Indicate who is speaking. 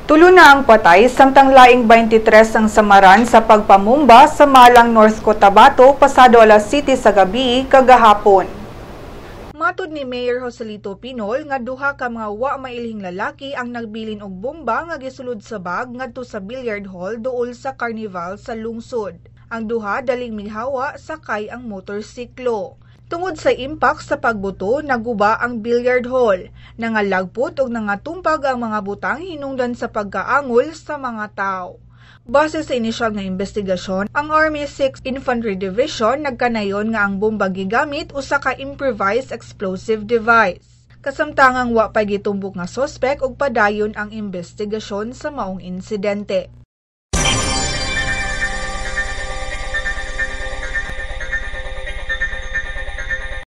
Speaker 1: Tulo na ang patay samtang laing 23 ang samaran sa pagpamumba sa Malang, North Cotabato pasado alas 7 sa gabi kagahapon. Matud ni Mayor Joselito Pinol nga duha ka mga wa mailhing lalaki ang nagbilin og bomba nga gisulod sa bag ngadto sa billiard hall duol sa carnival sa lungsod. Ang duha daling mihawa sakay ang motorsiklo. Tungod sa impact sa pagbuto, naguba ang billiard hall. Nangalagpot og nangatumpag ang mga butang hinungdan sa pagkaangol sa mga tao. Base sa inisyal nga investigasyon, ang Army 6 Infantry Division nagkanayon nga ang bomba gigamit usa ka improvised explosive device. Kasamtangang wa pay gitumbok nga sospek ug padayon ang investigasyon sa maong insidente.